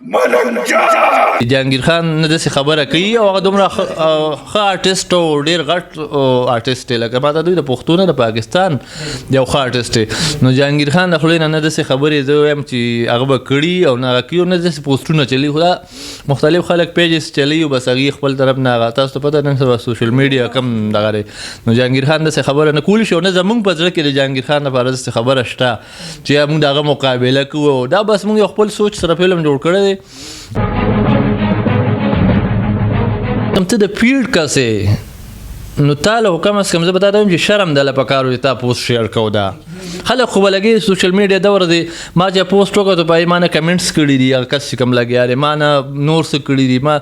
جهانګیر خان نه داسې خبره کوي او هغه دومره ښه آرټسټ او ډېر غټ آرټسټ دی، لکه ما ته دوی د پښتو نه د پاکستان یو ښه آرټسټ دی. نو جهانګیر خان د خولې نه نه داسې خبرې زه وایم چې هغه به کړي او نه هغه کوي او نه داسې پوسټونه چلوي، خو دا مختلف خلک پیجز چلوي او بس هغوی خپل طرف نه هغه تاسو ته پته نن سبا سوشل میډیا کم دغه دی. نو جهانګیر خان داسې خبره نه کولی شي او نه زمونږ په زړه کې د جهانګیر خان لپاره داسې خبره شته چې موږ د هغه مقابله کوو. دا بس موږ یو خپل سوچ سره فلم جوړ کړی دی. ته د فیلډ کس یې نو تا له کم از کم زه به تا ته وایم چې شرم دله پکار و چې تا پوسټ شیر کو. دا خلک خو به لګي سوشل میډیا دور دی، ما چې پوسټ وکړ ته پای ما نه کمنټس کړي دي، هغه کس چې کوم لګیا دی ما نه نور څه کړي دي، ما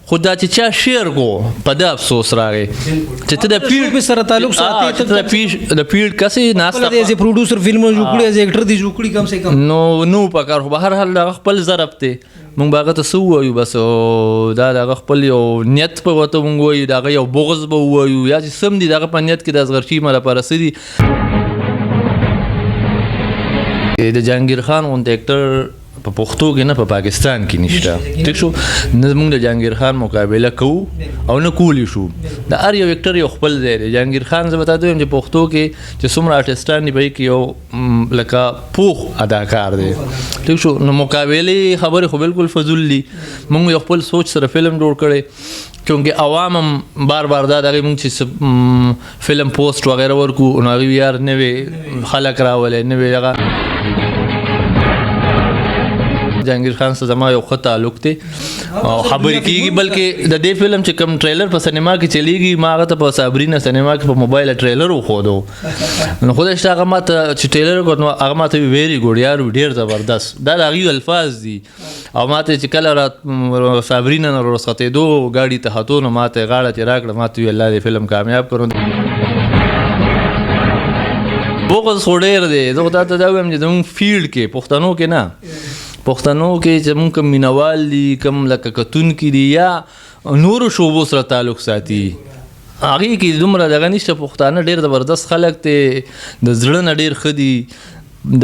خو دا چې چا شیر کو په دا افسوس راغی چې ته د فیلډ سره تعلق ساتي، ته د فیلډ د فیلډ کسې ناسته د از پروډوسر فلمونه جوړ کړي، از اکټر دی جوړ کړي، کم سه کم نو نو پکار. خو به هر حال دغه خپل ضرب دی، مونږ به هغه ته څه ووایو؟ بس دا د هغه خپل یو نیت په ورته مونږ وایو، د هغه یو بغض به ووایو یا چې سم دي د هغه په نیت کې د اصغر چیمه لپاره څه دي. د جهانګیر خان غوندې اکټر په پښتو کې نه په پاکستان کې نشته، ټیک شو؟ نه موږ د جهانګیر خان مقابله کوو او نه کولی شو. د هر یو اکټر یو خپل ځای دی. جهانګیر خان زه به تاته ووایم چې پښتو کې چې څومره آرټسټان دي په کې یو لکه پوخ اداکار دی، ټیک شو؟ نو مقابلې خبرې خو بالکل فضول دي. موږ یو خپل سوچ سره فلم جوړ کړی، چونکه عوام هم بار بار دا دغه موږ چې فلم پوسټ وغیرہ ورکو نو هغوی یار نوې خلک راولې نوې هغه. جهانګیر خان سره زما یو ښه تعلق دی او خبرې کیږي، بلکې د دې فلم چې کوم ټریلر په سینما کې چلیږي ما هغه ته په صابرینا سینما کې په موبایل ټریلر وښودو، نو خدای شته هغه ماته چې ټریلر وکړ نو هغه ماته ویری ګوډ یار ډېر زبردست، دا د هغوی الفاظ دي. او ماته چې کله را صابرینا نه رخصتېدو ګاډي ته هتو نو ماته غاړه چې راکړه، ماته ویل الله دې فلم کامیاب کړو. بغض خو ډېر دی. زه خو تاته دا وایم چې زموږ فیلډ کې پښتنو کې نه پښتنو کې چې موږ کوم مینوال دي، کوم لکه کتونکي دي یا نورو شعبو سره تعلق ساتي، هغې کې دومره دغه نشته. پښتانه ډېر زبردست خلک دی، د زړه نه ډېر ښه دي،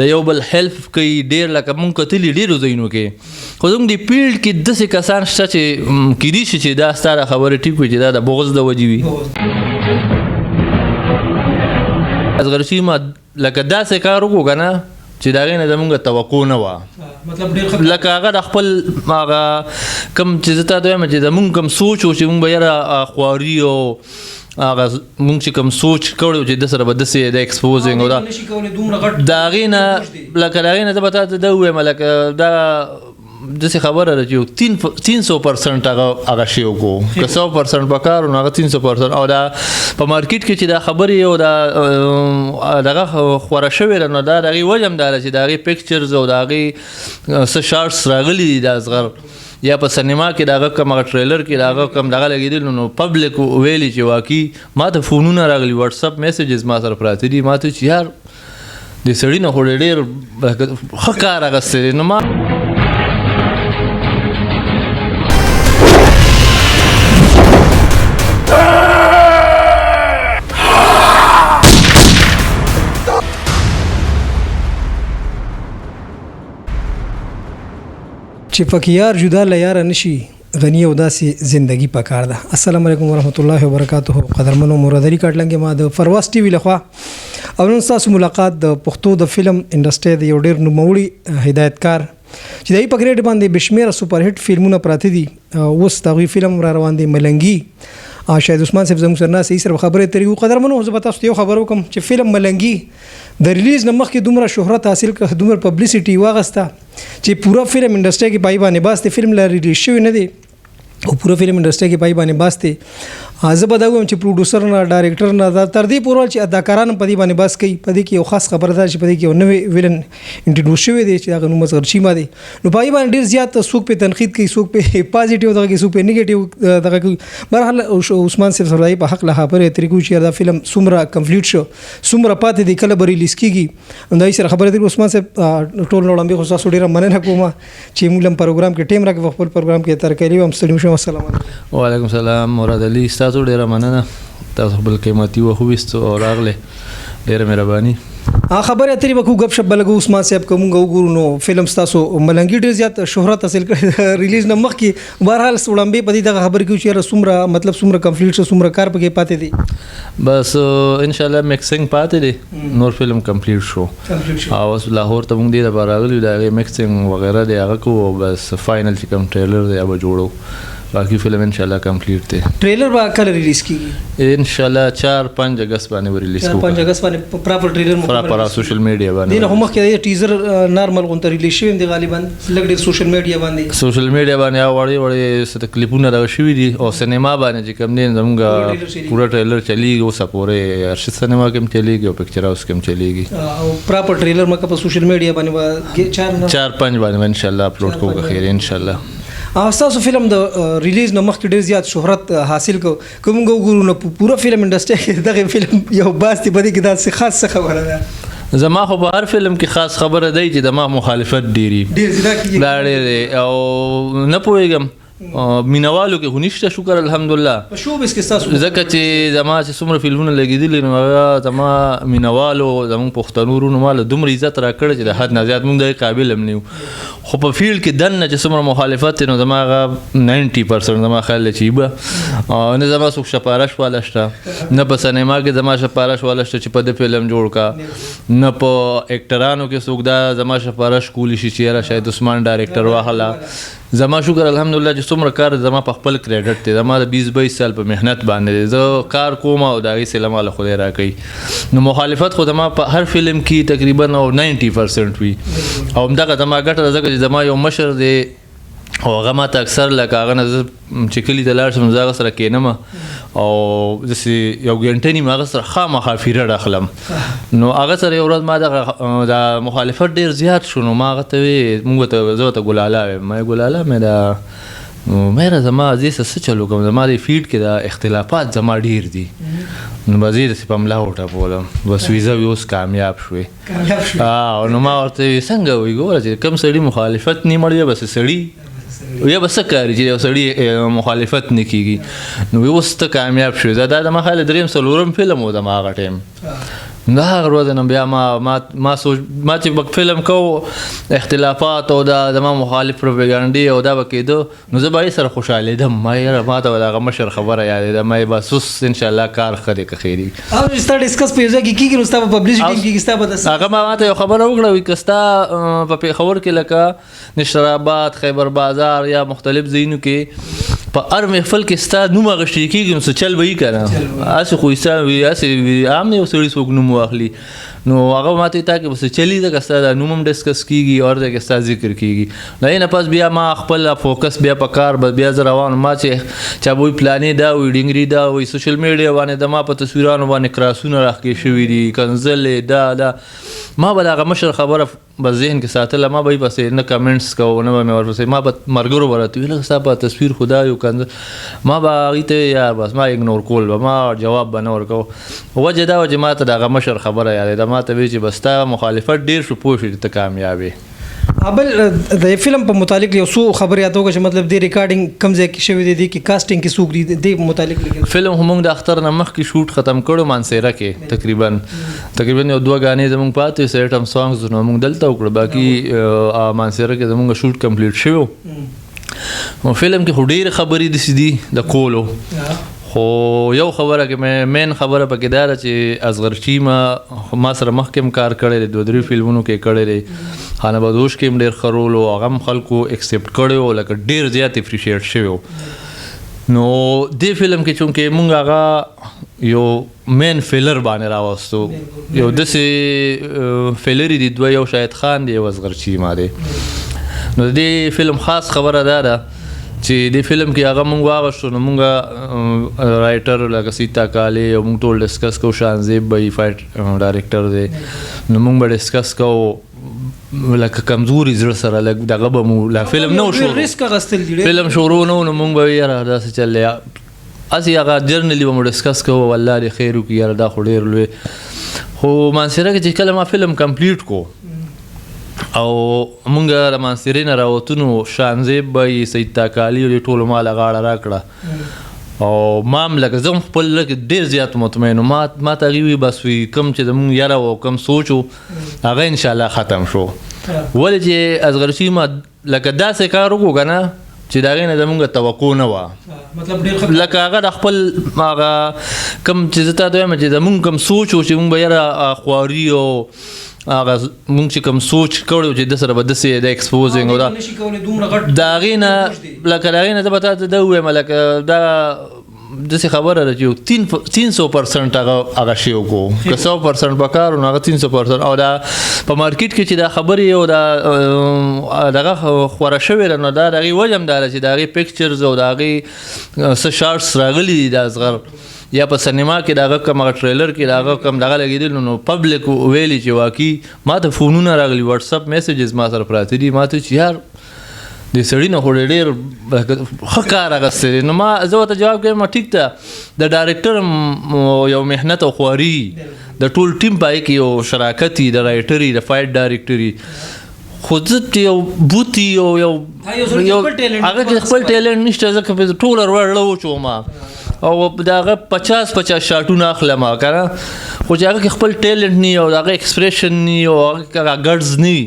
د یو بل هیلپ کوي ډېر، لکه مونږ کتلي ډېرو ځایونو کې. خو زموږ د فیلډ کې داسې کسان شته چې کیدی شي چې دا ستا دا خبره ټیک وي چې دا د بغض د وجې وي. اصغر چیمه لکه داسې کار وکړو که نه چې د هغې نه زمونږ توقع نه وه، مطلب ډېر ښه لکه هغه د خپل هغه کوم چې زه تاته وایم چې زمونږ کوم سوچ و چې مونږ به یاره خواري او هغه مونږ چې کوم سوچ کړی و چې د سره به داسې د اکسپوزینګ او دا نشي کولی دومره غټ د هغې نه لکه د هغې نه زه به تاته دا ووایم لکه دا داسې خبره ده چې یو 300% هغه شی وکړو، که 100% پکار و نو هغه 300%. او دا په مارکیټ کې چې دا خبرې او دا دغه خوره شوې ده نو دا د هغې وجه هم دا ده چې د هغې پکچرز او د هغې څه شارټس راغلي دي د اصغر یا په سینما کې د هغه کوم هغه ټریلر کې د هغه کوم دغه لګېدل نو پبلک ویلي چې واقعي ما ته فونونه راغلي، واټساپ میسجز ما سره پراته دي، ما ته چې یار د سړي نه خو ډېر ښه کار اخیستی دی. نو ما چې پکې یار جدا له یاره نشي غنی او داسې زندگی پکار ده. السلام علیکم ورحمت الله وبرکاته. قدرمنو مراد علي کاټلنګ ما د فرواز ټي وي لخوا او نن ستاسو ملاقات د پښتو د فلم انډسټري د یو ډېر نوموړي هدایتکار چې د هغې په ګریډ باندې بې شمېره سپر هټ فلمونه پراته دي، اوس د هغوی فلم را روان دی ملنګي. شاهد عثمان صاحب زموږ سره ناست دی، سره خبرې اترې وکړو. قدرمنو زه به تاسو ته یو خبر وکړم چې فلم ملنګي د ریلیز نه مخکې دومره شهرت حاصل کړ، دومره پبلسټي واغسته چې پوره فلم انډسټري کې پای باندې باس دی. فلم لا ریلیز شوی نه دی او پوره فلم انډسټري کې پای باندې باس دی. زه به دا ووایم چې پروډوسر نه، ډایرکټر نه، دا تر دې پورې چې اداکاران هم په دې باندې باس کوي. په دې کې یو خاص خبره ده چې په دې کې یو نوی ویلن انټروډوس شوی دی چې هغه نوم اصغر چیمه دی. نو په هغې باندې ډېر زیات څوک پرې تنقید کوي، څوک پرې پازیټیو دغه کوي، څوک پرې نیګیټیو دغه کوي. بهرحال عثمان صاحب سره په حق له خبرې اترې کوو چې دا فلم څومره کمپلیټ شو، څومره پاتې دی، کله به ریلیز کېږي. نو دا یې سره خبرې اترې. عثمان صاحب ټول نو وړاندې خو تاسو ډېره مننه کوم چې موږ لم پروګرام کې ټیم راکړ، په خپل پروګرام کې تر کلی هم ستړي شوم. السلام علیکم. وعلیکم السلام مراد علي، ستاسو ډېره مننه، تاسو خپل قیمتي وخت وویستو او راغلې، ډېره مهرباني. خبرې اترې به کوو، ګپ شپ به لګو. عثمان صاحب، که مونږ وګورو نو فلم ستاسو ملنګي ډېر زیات شهرت حاصل کړی ریلیز نه مخکې. بهرحال وړاندې په دې دغه خبرې کوو چې یاره څومره، مطلب څومره کمپلیټ شو، څومره کار پکې پاتې دی؟ بس ان شاء الله مکسینګ پاتې دی، نور فلم کمپلیټ شو. کمپلیټ شو. او اوس لاهور ته موږ دې لپاره راغلي یو، د هغې مکسینګ وغیره دی هغه کوو، او بس فاینل چې کوم ټریلر دی هغه به جوړو، باقي فلم ان شاء الله کمپلیټ دی. ټریلر به کله ریلیز کیږي؟ ان شاء الله 4-5 اگست باندې به ریلیز 4 کوو. 5 اگست باندې پراپر ټریلر مکمل. پراپر سوشل میډیا دین باندې. خو مخکې ټیزر نارمل غونته ریلیز شوی دی، غالبا لږ ډېر سوشل میډیا باندې. سوشل میډیا باندې هغه وړې وړې څه تکلیفونه دغه شوي دي، او سینما باندې چې کوم دی پوره زمونږ ټریلر چلیږي. پوره ټریلر چلیږي اوسه پورې، ارشد سینما کې هم چلیږي او پکچر هاوس کې هم چلیږي. او پراپر ټریلر مکه په سوشل میډیا باندې به چار نه 4-5 باندې ان شاء الله اپلوډ کوو که خیر ان شاء الله. او ستاسو فلم د ریلیز نه مخکې ډېر زیات شهرت حاصل کو. که موږ وګورو نو په پوره فلم انډسټري کې دغه فلم یو باز دی، په دې کې داسې خاص څه خبره ده؟ زما خو په هر فلم کې خاص خبره دی چې د ما مخالفت ډېری. ډېر زیات کیږي. دا ډېر دی او نه پوهېږم، مینوالو کې خو نشته، شکر الحمدلله. په شوبس کې ستاسو ځکه چې زما چې څومره فلمونه لګېدلي نو هغه زما مینوالو، زموږ پښتنو وروڼو ماله دومره عزت راکړی چې د حد نه زیات، موږ د هغې قابل هم نه یو. خو په فیلډ کې دننه چې څومره مخالفت دی نو زما هغه 90% زما خیال دی چې به نه زما څوک شپارش والا شته، نه په سینما کې زما شپارش والا شته چې په دې فلم جوړ کا، نه په اکټرانو کې څوک دا زما شپارش کولی شي چې یاره شاید عثمان ډایرکټر واخله. زما شکر الحمدلله چې څومره کار زما په خپل کریډټ دی، زما د 20-22 سال په محنت باندې دی، زه کار کوم او د هغې صله ماله خدای راکوي. نو مخالفت خو زما په هر فلم کې تقریبا او 90% وي، او همدغه زما ګټه ده، ځکه چې زما یو مشر دی او هغه ما ته اکثر لکه هغه نه زه چې کلي ته لاړ شم زه هغه سره کښېنم او داسې یو ګنټه نیم هغه سره خامخا فیرډ اخلم. نو هغه سره یو ورځ ما دغه دا مخالفت ډېر زیات شو، نو ما هغه ته ویې، موږ ته زه ورته ګلاله وایم، ما یې ګلاله مې دا مېره زما دې څه څه چل وکړم، زما دې فیلډ کې دا اختلافات زما ډېر دي، نو به زه یې داسې په ملا وټپولم، بس ویزه وي اوس کامیاب شوې. کامیاب شو. نو ما ورته ویې څنګه وایي، ګوره چې کوم سړي مخالفت نه مړ یا بس سړي یا به څه کاري چې یو سړي مخالفت نه کېږي، نو وایي اوس ته کامیاب شوې. دا زما خیال درېیم څلورم فلم و زما هغه ټایم. نو هغه ورځ نه بیا ما ما ما سوچ ما چې به فلم کوو اختلافات او دا زما مخالف پروپاګانډې او دا به کېده، نو زه به یې سره خوشحالېدم. ما یاره ما ته به د هغه مشر خبره یادېده، ما یې بس اوس انشاءالله کار ښه دی که خیر وي. او چې ستا ډسکس په یو ځای کې کېږي نو ستا به پبلسټي هم کېږي، ستا به د هغه ما ته یو خبره وکړه، وایي که ستا په پېښور کې لکه نشترآباد، خیبر بازار یا مختلف ځایونو کې په هر محفل کې ستا نوم اخیستل کېږي نو څه چل به یې که نه، هسې خو انسان وي، هسې وي، عام یو سړي څوک نوم واخلي. نو هغه ما ته تا کې به څه چلي ځکه ستا دا نوم هم ډسکس کېږي او هر ځای کې ستا ذکر کېږي. له هغې نه پس بیا ما خپل فوکس بیا په کار بس بیا زه روان وم. ما چې چا به وایي پلانې دا وایي، ډینګري دا وایي، سوشل میډیا باندې د ما په تصویرانو باندې کراسونه راښکې شوي دي، کنځلې دا دا، ما به د هغه مشر خبره بس ذهن کې ساتله، ما به یې پسې نه کمنټس کوو نه به مې ورپسې، ما به ملګرو به راته ویل لکه ستا په تصویر خو دا یو کنځل، ما به هغوی ته ویل یار بس ما اګنور کول به، ما جواب به نه ورکوو. وجه دا وه چې ما ته د هغه مشر خبره یادېده، ما ته ویل چې بس ستا مخالفت ډېر شو، پوه شوې چې ته کامیاب یې. بل د فلم په متعلق یو څو خبرې راته وکړه چې مطلب دې ریکارډینګ کوم ځای کې شوی دی، دې کې کاسټینګ کې څوک دي، دې متعلق لیکل. فلم خو موږ د اختر نه مخکې شوټ ختم کړو مانسیره کې، تقریباً یو دوه ګانې زموږ پاتې وې، سیټم سانګز نو موږ دلته وکړو، باقي مانسیره کې زموږ شوټ کمپلیټ شوی و. نو فلم کې خو ډېرې خبرې داسې دي د کولو، خو یو خبره کې مین خبره پکې دا ده چې اصغر چیمه ما سره مخکې هم کار کړی دی، 2-3 فلمونو کې کړی دی، خانه بدوش کې هم ډېر ښه رول و، هغه هم خلکو اکسپټ کړی و، لکه ډېر زیات اپریشیټ شوی و. نو دې فلم کې چونکې مونږ هغه یو مین فیلر باندې راوستو، یو داسې فیلرې دي دوه، یو شاهد خان دی، یو اصغر چیمه دی. نو د دې فلم خاص خبره دا ده چې دې فلم کې هغه مونږ واغوستو، نو مونږ رایټر لکه سیتا کالې او مونږ ټول ډسکس کوو، شانزیب به یې فایټ ډایرکټر دی، نو مونږ به ډسکس کوو لکه کمزوري زړه سره، لږ دغه به مو لا فلم نه و شروع، ریسک اخیستل دي، فلم شروع نه و، نو مونږ به یاره داسې چل دی، هسې هغه جرنلي به مو ډسکس کوو، والله دې خیر وکړي یاره دا خو ډېر لوی. خو مانسیره کې چې کله ما فلم کمپلیټ کو او مونږ له مانسیرې نه راوتو، نو شانزیب به یې، سید تاکالي او دې ټولو ما له غاړه راکړه. او ما هم لکه زه هم خپل لکه ډېر زیات مطمئن وم. ما ته هغې وي بس وي کوم چې زمونږ یره و کوم سوچ و هغه انشاءالله ختم شو. ولې چې اصغر چیمه لکه داسې کار وکړو که نه چې د هغې نه زمونږ توقع نه وه. مطلب ډېر ښه لکه هغه د خپل هغه کوم چې زه تا ته وایم چې زمونږ کوم سوچ و چې مونږ به یاره خواري او هغه مونږ چې کوم سوچ کړی و چې د سره به داسې د ایکسپوزینګ او دا نشي کولی دومره غټ د هغې نه لکه د هغې نه زه به تا ته دا ووایم لکه دا داسې خبره ده چې یو 300% هغه شی وکړو، که 100% پکار و نو هغه 300%. او دا په مارکیټ کې چې دا خبرې او دا دغه خوره شوې ده نو دا د هغې وجه هم دا ده چې د هغې پکچرز او د هغې څه شارټس راغلي دي د اصغر یا په سینما کې د هغه کوم هغه ټریلر کې د هغه کوم دغه لګېدل نو پبلک ویلي چې واقعي ما ته فونونه راغلي، واټساپ میسجز ما سره پراته دي، ما ته چې یار د سړي نه خو ډېر ښه کار اخیستی دی. نو ما زه ورته جواب کوم ټیک ده د ډایرکټر یو محنت او خواري د ټول ټیم په هغې کې یو شراکت وي، د رایټر وي، د فایټ ډایرکټر وي، خو زه چې یو بوت یو یو هغه کې خپل ټیلنټ نشته، ځکه په ټوله ورځ وچوم او د هغه 50-50 شاټونه اخلم که نه، خو چې هغه کې خپل ټیلنټ نه او د هغه اکسپریشن نه او هغه ګډز نه وي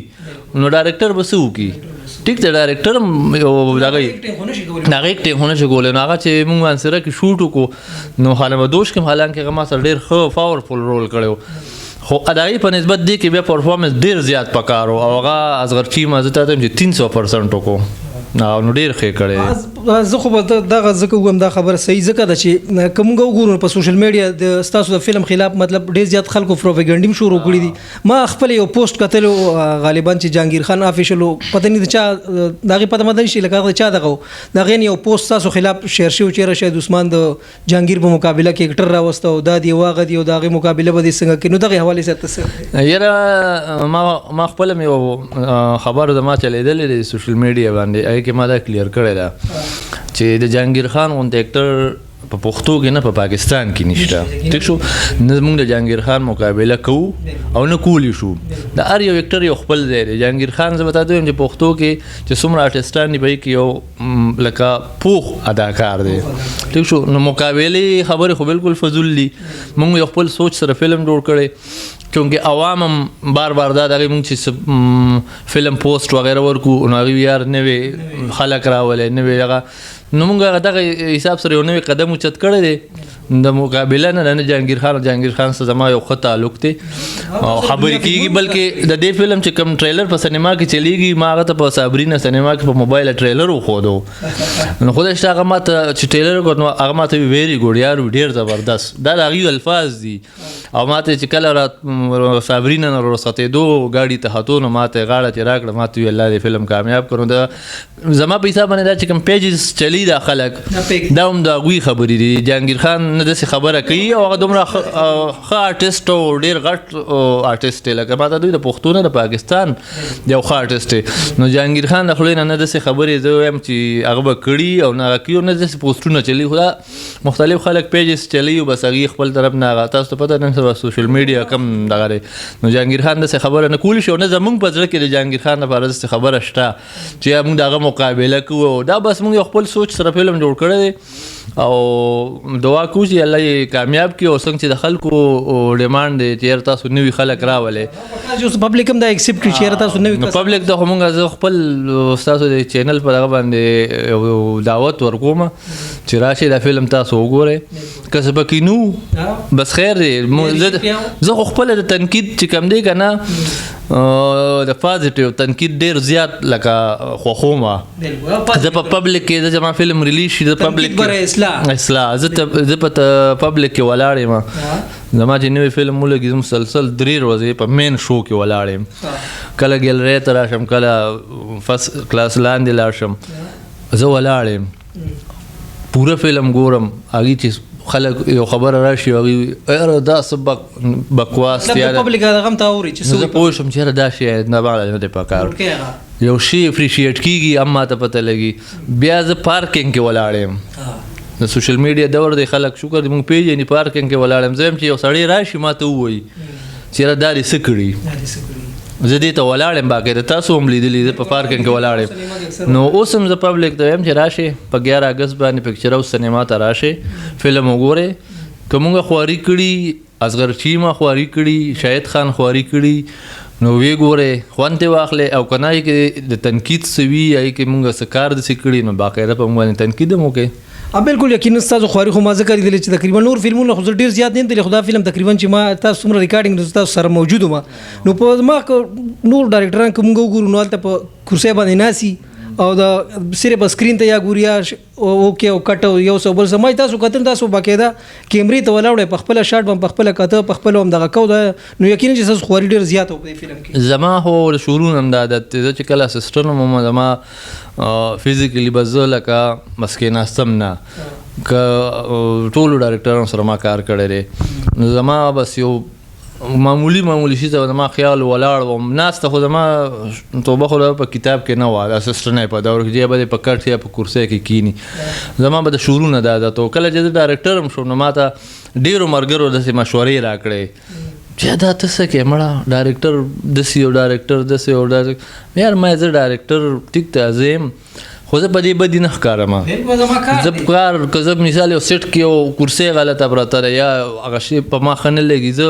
نو ډایرکټر به څه وکړي؟ ټیک دی ډایرکټر هم یو دغه هغه اکټینګ خو نه شي کولی. نو هغه چې موږ مانسره کې شوټ وکړو نو خانه بدوش کې هم حالانکه هغه ما سره ډېر ښه پاورفول رول کړی و، خو ادایي په نسبت دې کې بیا پرفارمنس ډېر زیات پکار و او هغه اصغر چیمه زه تا ته وایم چې 300% وکړو نو ډېر ښه کړی. زه خو به دغه ځکه ووایم دا خبره صحیح ځکه ده چې که موږ وګورو په سوشل میډیا د ستاسو د فلم خلاف مطلب ډېر زیات خلکو پروپاګنډ هم شروع کړي دي. ما خپل یو پوسټ کتلی و غالبا چې جهانګیر خان افیشل و، پته نه د چا د هغې پته ماته نشي لکه هغه د چا دغه و، د هغې نه یو پوسټ ستاسو خلاف شیر شوی چې یاره شاید عثمان د جهانګیر په مقابله کې اکټر راوسته او دا دی او هغه دی او د هغې مقابله به دې څنګه کوي، نو دغې حوالې سره ته څه؟ یاره ما خپله مې یو خبر زما چلېدلې دی سوشل میډیا باندې، هغې کې ما دا کلیر کړې ده چې د جهانګیر خان غوندې اکټر په پښتو کې نه په پاکستان کې نشته. ټیک شو، نه موږ د جهانګیر خان مقابله کوو او نه کولی شو. د هر یو اکټر یو خپل ځای دی. جهانګیر خان زه به تا ته ووایم چې پښتو کې چې څومره آرټسټان دي په هغې کې یو لکه پوخ اداکار دی. ټیک شو، نو مقابلې خبرې خو بالکل فضول دي. موږ یو خپل سوچ سره فلم جوړ کړی، چونکه عوام هم بار بار دا دغې موږ چې فلم پوسټ وغیره ورکو نو هغوی یار نوې خلک راولئ نوې هغه، نو موږ هغه دغه حساب سره یو نوی قدم اوچت کړی دی. د مقابله نه نه جهانګیر خان، جهانګیر خان سره زما یو ښه تعلق دی او خبرې کېږي، بلکې د دې فلم چې کوم ټریلر په سینما کې چلېږي ما هغه ته په صابرینه سینما کې په موبایل ټریلر وښودو، نو خدای شته هغه ما ته چې ټریلر وکړ نو هغه ما ته وی ویري ګوډ یار ډېر زبردست، دا د هغوی الفاظ دي. او ما ته چې کله را صابرینه نه رخصتېدو ګاډي ته ختو نو ما ته یې غاړه چې راکړه، ما ته وی الله دې فلم کامیاب کړو. دا زما په حساب باندې دا چې کوم پیجز چلی دا خلک دا هم د هغوی خبرې دي. جهانګیر خان نه داسې خبره کوي او هغه دومره ښه آرټسټ او ډېر غټ آرټسټ دی، لکه ما ته دوی د پښتو نه د پاکستان یو ښه آرټسټ دی. نو جهانګیر خان د خولې نه نه داسې خبرې زه وایم چې هغه به کړي او نه هغه کوي او نه داسې پوسټونه چلی، خو دا مختلف خلک پیجز چلی او بس هغوی خپل طرف نه هغه تاسو ته پته نن سبا سوشل میډیا کم دغه دی. نو جهانګیر خان داسې خبره نه کولی شي او نه زمونږ په زړه کې د جهانګیر خان لپاره داسې خبره شته چې موږ د هغه مقابله کوو. دا بس موږ یو خپل سوچ سره فلم جوړ کړی دی او دعا کوو چې الله یې کامیاب کړي. او څنګه چې د خلکو ډیمانډ دی چې یاره تاسو نوي خلک راولئ، اوس پبلک هم دا اکسپټ کړي چې یاره تاسو نوي نو پبلک ته خو موږ زه خپل ستاسو د چینل په دغه باندې یو دعوت ورکوم چې راشئ دا فلم تاسو وګورئ، که څه پکې نو بس خیر دی. زه خو خپله د تنقید چې کوم دی که نه د پازیټیو تنقید ډېر زیات لکه خوښوم. زه په پبلک کې زما فلم ریلیز شي زه پبلک کې اصلاح زه په پبلک کې ولاړ یم. زما چې نوی فلم ولګي زه مسلسل 3 ورځې په مین شو کې ولاړ یم، کله ګیلرۍ ته راشم کله فرست کلاس لاندې لاړ شم، زه ولاړ یم پوره فلم ګورم. هغې چې خلک یو خبره راشي هغوی یاره دا څه بکواس دی، پبلک هغه هم ته اوري چې زه پوه شم چې یاره دا شی نه باندې نه دی پکار، یو شی اپریشیټ کېږي هم ما ته پته لګي. بیا زه پارکینګ کې ولاړ یم، د سوشل میډیا دور دی، خلک شکر دی موږ پېژني، پارکینګ کې ولاړ یم. زه یم چې یو سړی راشي ما ته ووایي چې یاره دا دې څه کړي، زه دې ته ولاړ یم، باقاعده تاسو هم لیدلي، زه په پارکینګ کې ولاړ یم. نو اوس هم زه پبلک ته وایم چې راشئ په 11 اګست باندې پکچر هاوس سینما ته راشئ، فلم وګورئ. که مونږ خواري کړي، اصغر چیمه خواري کړي، شاهد خان خواري کړي، نو ویې ګورئ، خوند ترې واخلئ. او که نه کې د تنقید څه وي یا کې مونږ څه کار داسې کړي، نو باقاعده په مونږ باندې تنقید هم وکړئ. بالکل یقینا تاسو خواري خو ما ځکه لیدلې چې تقریبا نور فلمونه خو زه ډېر زیات نه یم لیدلی، خو دا فلم تقریبا چې ما تاسو څومره ریکارډینګ تاسو سره موجود وم، نو په ما نور ډایرکټران که مونږ وګورو نو هلته په کرسۍ باندې ناسي او د صرف سکرین ته یا ګوري یا اوکې او کټ او یو څه بل څه. ما تاسو کتل، تاسو باقاعده کیمرې ته ولاړ وئ، په خپله شاټ باندې په خپله کته، په خپله هم دغه کو ده. نو یقینا چې تاسو خواري ډېر زیات و په دې فلم کې. زما خو د شروع نه هم دا عادت دی، زه چې کله اسسټنټ وم، زما فزیکلی به زه لکه بس کېناستم نه، که ټولو ډایرکټرانو سره ما کار کړی دی، نو زما بس یو معمولي شي ته زما خیال ولاړ وم. ناسته خو زما توبه خو په کتاب کې نه وه، د اسسټنټ په دور کې چې به په کټ یا په کرسۍ کې کینی، زما به د شروع نه دا عادت و. کله چې زه ډایرکټر هم شوم، نو ما ته ډېرو ملګرو داسې مشورې راکړې چې دا ته څه کوې مړه، ډایرکټر داسې یو ډایرکټر داسې یو ډایرکټر. یار ما زه ډایرکټر ټیک ته زه یم، خو زه په دې بدي نه ښکارم. زه په کار که زه مثال یو سیټ کې یو کرسۍ غلطه پرته ده یا هغه شی په ما ښه نه لګي، زه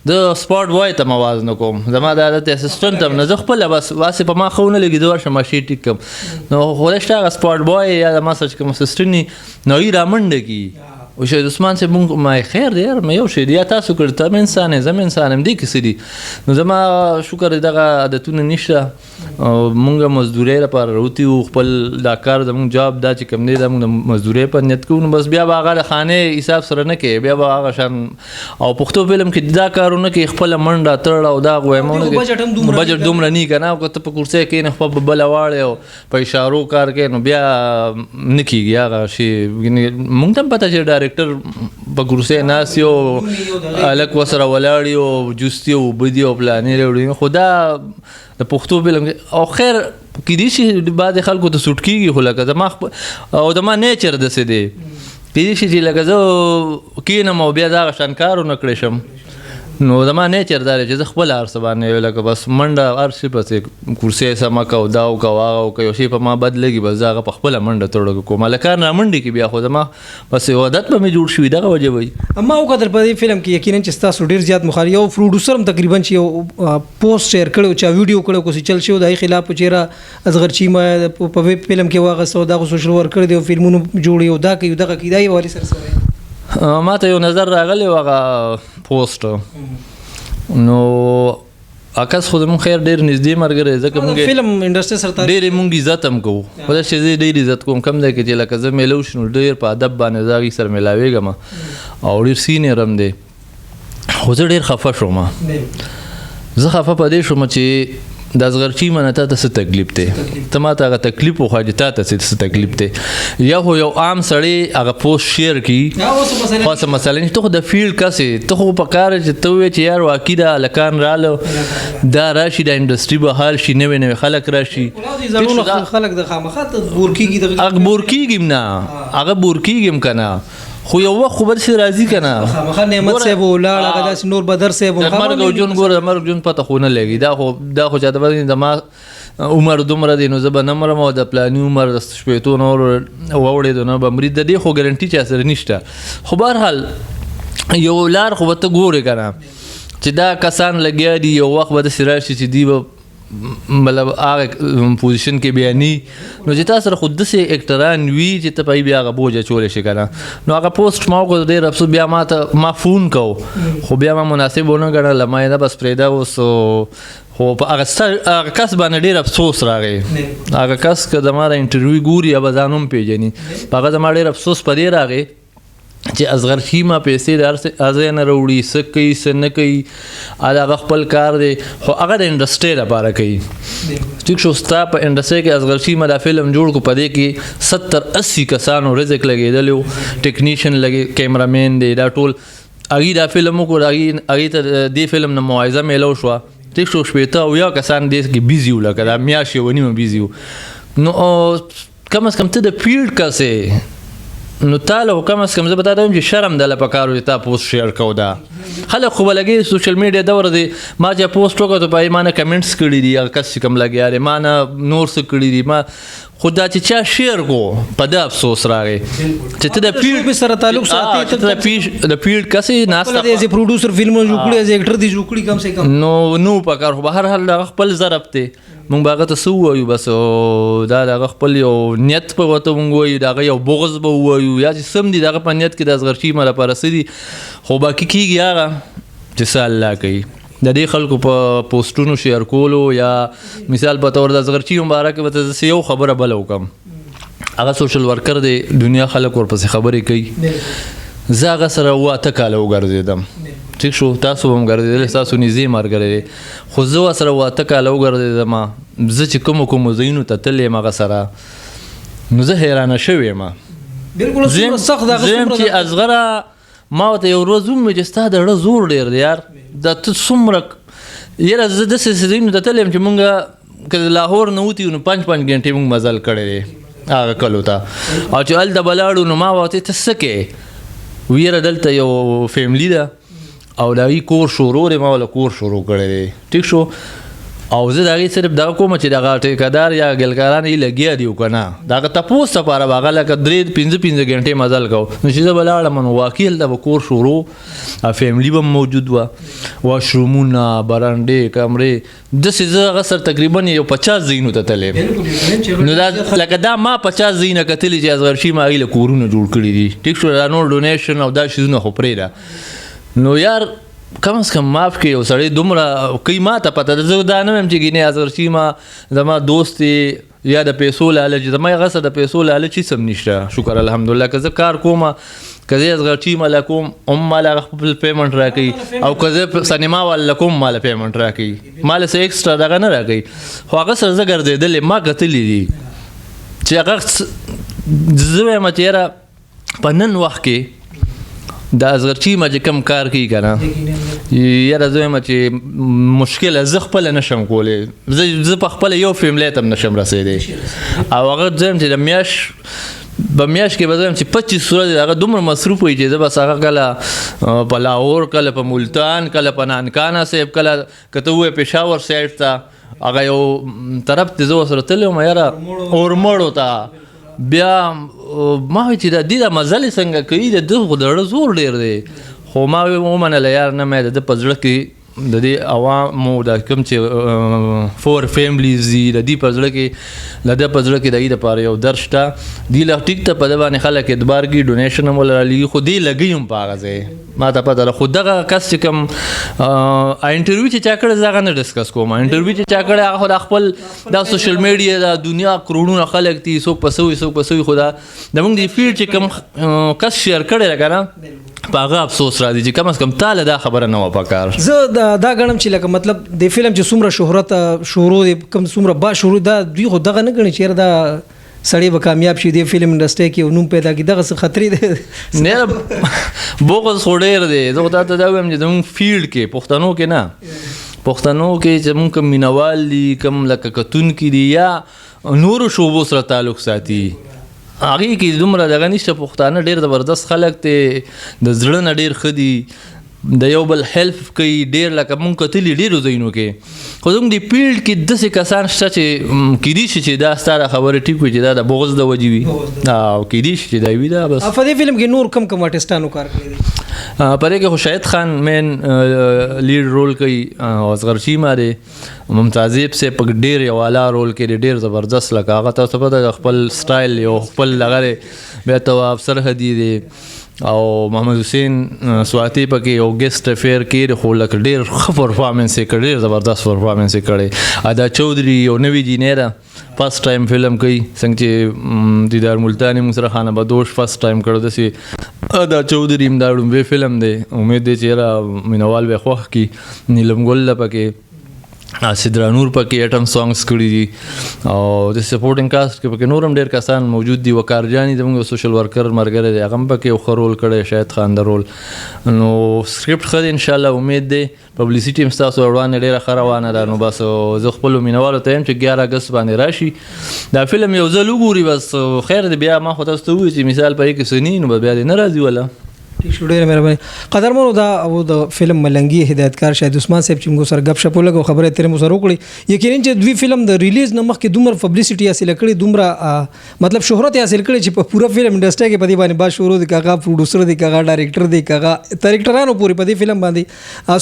د سپاټ بوای ته مواز نه کوم، زما د عادت اسسټنټ هم نه، زه خپله بس هسې په ما ښه ونه لګي زه ورشم شی ټیک کړم. نو خدای شته هغه سپاټ بوای یا زما سره چې کوم اسسټنټ وي، نو هغوی رامنډه کړي، او شهید عثمان صاحب مونږ ما خیر دی یار، ما یو شی دی یا تاسو کړی، ته هم انسان یې، زه هم انسان یم، دې کې څه دي. نو زما شکر دی دغه عادتونه نشته. او مونږ مزدورۍ لپاره راوتي وو، خپل دا کار زمونږ جاب دا چې کوم دی دا مونږ د مزدورۍ په نیت کوو، نو بس بیا به هغه د خانې حساب سره نه کوي، بیا به هغه شان. او پښتو فلم کې دا کارونه کوي، خپله منډه تړه او دا غویمونه او کوي. بجټ هم دومره بجټ نه دومره نه که نه، که ته په کرسۍ کښېنې خپل به بله واړې او په اشارو کار کوې، نو بیا نه کېږي هغه شی. مونږ ته هم پته چې ډایرکټر په کرسۍ ناست یو هلک ورسره ولاړ یو جوستي او اوبه دي او پلانې راوړي، خو دا د پښتو فلم کې او خیر کېدای شي بعضې خلکو ته سوټ کېږي، خو لکه زما او زما نیچر داسې دی، کېدای شي چې لکه زه کښېنم او بیا دغه شان کار ونه کړی شم، نو زما نیچر دا دی چې زه خپله هر څه باندې لکه بس منډه هر شي پسې کرسۍ سمه کړه او دا وکړه او هغه وکړه، یو شی په ما بد لګي بس زه هغه په خپله منډه تړه کوم، هلکان رامنډې کړي، بیا خو زما بس یو عادت به مې جوړ شوي، دغه وجه به وي. ما وکتل په دې فلم کې یقینا چې ستاسو ډېر زیات مخالف یو پروډوسر هم تقریبا چې یو پوسټ شیر کړی و، چا ویډیو کړی و، کوسې چل شوی د هغې خلاف چې را اصغر چیمه په ویب فلم کې واغسته او دا خو سوشل ورکر دی او فلمونو جوړ یو دا کوي دغه کوي، دا یې والي سره څه وایي؟ ما ته یو نظر راغلی و هغه پوسټ، نو عکس خو زموږ خیر ډېر نږدې ملګری دی، ځکه مونږ فلم انډسټري سره تعلق ډېر مونږ عزت هم کوو، خو دا چې زه ډېر عزت کوم، کوم ځای کې چې لکه زه میلاو شم نو ډېر په ادب باندې زه هغې سره میلاوېږم او ډېر سینیر هم دی، خو زه ډېر خفه شوم. زه خفه په دې شوم چې د اصغر چیمه نه تا ته څه تکلیف دی، ته ما ته هغه تکلیف وښیه چې تا ته څه تکلیف دی. یا خو یو عام سړی هغه پوسټ شیر کړي، خو څه مسله نشته، ته خو د فیلډ کس یې، ته خو په کار چې ته ووایې چې یار واقعي دا هلکان راله، دا راشي، دا انډسټري به حال شي، نوې نوې خلک راشي. خلک د خامخا ته بور کېږي، دغه هغه بور کېږي هم نه، هغه بور کېږي هم که نه، خو یو وخت خو به داسې راځي که نه. خامخا نعمت صاحب و لاړ، هغه داسې نور بدر صاحب و، د مرګ او ژوند ګوره، د مرګ ژوند پته خو نه لګي، دا خو چاته پته نه، زما عمر دومره دی نو زه به نه مرم او د پلاني عمر د شپېتو نور واوړېدو نه به مري، د دې خو ګارنټي چا سره نشته. خو بهرحال یو لار خو به ته ګورې که نه چې دا کسان لګیا دي، یو وخت به داسې راشي چې دوی به مطلب هغه پوزیشن کې بیا نی، نو چې تا سره خو داسې اکټران وي چې ته په هغې بیا هغه بوج اچولی شې که نه. نو هغه پوسټ ما وکړ، ډېر افسوس، بیا ما ته ما فون کو، خو بیا ما مناسب ونه ګڼله، ما یې نه بس پرېږده اوس. خو په هغه هغه کس باندې ډېر افسوس راغی، هغه کس که زما د انټرویو ګوري یا به ځان هم پېژني، په هغه زما ډېر افسوس په دې راغی چې اصغر چیمه پیسې د هر څه ځای نه راوړي، څه کوي څه نه کوي، دا هغه خپل کار دی، خو هغه د انډسټرۍ لپاره کوي. ټیک شو، ستا په انډسټرۍ کې اصغر چیمه دا فلم جوړ کړو، په دې کې 70-80 کسانو رزق لګېدلی و، ټکنیشن لګې، کیمرامین دی، دا ټول هغوی دا فلم وکړو، هغوی ته دې فلم نه معاوضه میلاو شوه. ټیک شو، 60 کسان دې کې بیزي وو، لکه دا میاشت یوه نیمه بیزي وو. نو کم از کم ته د فیلډ کس یې، نو تا له کم از کم زه به تا ته وایم چې شرم دله په کار و چې تا پوسټ شیر کو دا. خلک خو به لګي سوشل میډیا دور دی. ما چې پوسټ وکړ ته پای ما نه کمنټس کړي دي، هغه کس چې کوم لګیا دی ما نه نور څه کړي دي. ما خو دا چې چا شیر کو په دا افسوس راغی چې ته د فیلډ سره تعلق ساتي، ته د فیلډ د فیلډ کسې ناسته د از پروډوسر فلمونه جوړ کړي، از اکټر دی جوړ کړي، کم سے کم نو نو پکار. خو به هر حال دغه خپل ضرب دی، مونږ به هغه ته څه ووایو؟ بس دا د هغه خپل یو نیت په ورته مونږ وایو، د هغه یو بغض به ووایو یا چې سم دي د هغه په نیت کې د اصغر چیمه لپاره څه دي. خو باقي کېږي هغه چې څه الله کوي. د دې خلکو په پوسټونو شیر کولو یا مثال په تور د اصغر چیمه مبارک به ته یو خبره بله وکم، هغه سوشل ورکر دی، دنیا خلک ورپسې خبرې کوي. زه هغه سره 8 کاله وګرځېدم، ټیک شو، تاسو هم ګرځېدل، تاسو نږدې ملګری دی، خو زه ورسره 8 کاله وګرځېدم. زه چې کومو کومو ځایونو ته تللی یم هغه سره، نو زه حیرانه شوی یم. بالکل څومره سخت ده هغه، زه یم چې اصغره ما ورته یو ورځ وویل چې ستا د زړه زور ډېر دی یار، دا ته څومره یاره. زه داسې ځایونو ته تللی یم چې مونږ که د لاهور نه وتي نو 5 5 ګنټې مونږ مزل کړی دی هغه کلو ته، او چې هلته به لاړو نو ما ورته ته څه کوې؟ ویره دلته یو فیملی ده او د هغوی کور شروع دی، ما ورله کور شروع کړی دی، ټیک شو. او زه د هغې صرف دغه کوم چې دغه ټیکهدار یا ګلکاران یې لګیا دي او که نه، د هغه تپوس لپاره به هغه لکه 3 5 5 ګنټې مزل کوو. نو چې زه به لاړم نو واقعي هلته به کور شروع، فیملی به موجود وه، واشرومونه، برنډې، کمرې، داسې زه هغه سره تقریبا یو 50 ځایونو ته تللی یم. نو دا لکه دا ما 50 ځایونه کتلي چې اصغر چیمه هغوی له کورونه جوړ کړي دي، ټیک شو. دا نور ډونیشن او دا شیزونه خو پرېږده. نو یار کم از کم معاف کړي یو سړی دومره کوي، ما ته پته ده. زه دا نه وایم چې ګینې اصغر چیمه زما دوست دی یا د پیسو لالچ، زما هغه سره د پیسو لالچ هېڅ هم نشته، شکر الحمدلله. که زه کار کوم، که زه اصغر چیمه له کوم هم ما له هغه خپل پیمنټ راکوي، او که زه سینما والا له کوم ما له پیمنټ راکوي، ما له څه ایکسټرا دغه نه راکوي. خو هغه سره زه ګرځېدلی، ما کتلي دي چې هغه زه وایم چې یاره په نن وخت کې د اصغر چیمه چې کوم کار کوي که نه، یاره زه وایم چې مشکله زه خپله نه شم کولی، زه په خپله یو فیملی ته هم نه شم رسېدی. او هغه زه وایم چې د میاشت په میاشت کې به زه وایم چې 25 ورځې هغه دومره مصروف وي چې زه بس هغه کله په لاهور، کله په ملتان، کله په نانکانه صاحب، کله که ته ووایې پېښور سایډ ته هغه یو طرف ته زه ورسره تللی وم، یاره اورمړو ته. بیا ما وی چې دا دې دا مزل یې څنګه کوي، د ده خو د زړه زور ډېر دی. خو ما وی ومنله یار نه مې د ده په زړه کې د دې عوامو دا کوم چې فور فیملیز دي، د دې په زړه کې، د ده په زړه کې د هغې دپاره یو درد شته. دې له ټیک ته په ده باندې خلک اعتبار کوي، ډونیشن هم ورله رالیږي، خو دې لګوي هم په هغه ځای، ما ته پته ده. خو دغه کس چې کوم انټرویو چې چا کړی، زه هغه نه ډسکس کوم. انټرویو چې چا کړی هغه خو دا خپل دا سوشل میډیا دا دنیا کروڑونه خلک دي، څوک په څه وي څوک په څه وي. خو دا د موږ د فیلډ چې کوم کس شیر کړی ده که نه، په هغه افسوس راځي چې کم از کم تا له دا خبره نه وه پکار. زه دا ګڼم چې لکه مطلب د فلم چې څومره شهرت شروع دی، کوم څومره با شروع دا دوی خو دغه نه ګڼي چې یاره دا سړی به کامیاب شي د فلم انډسټري کې نوم پیدا کړي، دغه څه خطرې دی. نه بغض خو ډېر دی. زه خو تا ته دا وایم چې زموږ فیلډ کې پښتنو کې نه، پښتنو کې چې زموږ کوم مینوال دي، کوم لکه کتونکي دي یا نورو شعبو سره تعلق ساتي، هغې کې دومره دغه نشته. پښتانه ډېر زبردست خلک دی، د زړه نه ډېر ښه دي، د یو بل هیلپ کوي ډېر، لکه مونږ کتلي ډېرو ځایونو کې. خو زموږ د فیلډ کې داسې کسان شته چې کیدای شي چې دا ستا دا خبره ټیک وي چې دا د بغض د وجې وي، او کیدای شي چې دا وي دا بس. په دې فلم کې نور کم کم آرټسټانو کار کړی دی؟ په دې کې خو شاهد خان مین لیډ رول کوي، او اصغر چیمه دی، ممتازیب صاحب په ډېر یو اعلی رول کې دی، ډېر زبردست. لکه هغه تاسو ته پته ده خپل سټایل یو خپل دغه دی. بیا تواب سرحدي دی، او محمد حسین سواتی پکې یو ګیسټ افیر کې دی، خو لکه ډېر ښه پرفارمنس یې کړی، ډېر زبردست پرفارمنس یې کړی. ادا چودري یو نوې جینۍ ده، فرست ټایم فلم کوي، څنګه چې دیدار ملتاني موږ سره خانه بدوش فرست ټایم کړو، داسې ادا چودري هم دا لومړی فلم دی. امید دی چې یاره مینوال به یې خوښ کړي. نیلم ګل ده پکې، سدرا نور پکې ایټم سانګز کړي دي، او د سپورټینګ کاسټ کې پکې نور هم ډېر کسان موجود دي. وقار جاني زموږ یو سوشل ورکر ملګری دی، هغه هم پکې یو ښه رول کړی، شاهد خان د رول. نو سکرپټ ښه دی انشاءالله، امید دی. پبلیسټي هم ستاسو وړاندې ډېره ښه روانه ده. نو بس زه خپلو مینوالو ته یم چې 11 اګست باندې راشي دا فلم یو ځل وګوري، بس خیر دی. بیا ما خو تاسو ته وویل چې مثال په یې کې څه نه وي، نو بیا دې نه راځي ولا. ټیک شو، ډیره مهرباني. قدرمنو، دا او د فلم ملنګي هدایتکار شاهد عثمان صاحب چې موږ سره غب شپ ولګو، خبره ترې مو سره وکړي. یقینا چې دوی فلم د ریلیز نه مخکې دومره پبلسټي حاصله کړې، دومره مطلب شهرت حاصل کړي چې په پوره فلم انډستری کې په دې باندې با شروع دي، کاغه پروډوسر دی، کاغه ډایریکټر دی، کاغه ډایریکټرانو پورې په دې فلم باندې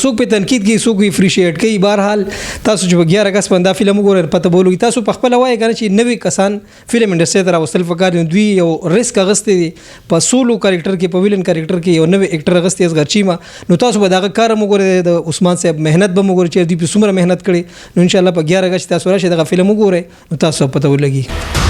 څوک په تنقید کوي، څوک یې اپریشیټ کوي. بهرحال تاسو چې 11 اگست باندې دا فلم وګورئ، پته بولوي. تاسو په خپل وایي کنه چې نوې کسان فلم انډستری ته راوستل پکار دي. دوی یو ریسک اغستې دي، په سولو کریکټر کې، په ویلن کریکټر کې یو نوې اکټر اغستې اصغر چیمه. نو تاسو به دغه کار هم وګورئ، د عثمان صاحب مهنت به وګورئ چې دوی په څومره مهنت کړي. نو ان شاء الله په 11 اگست تاسو راشئ، دغه فلم وګورئ، نو تاسو پته ولګي.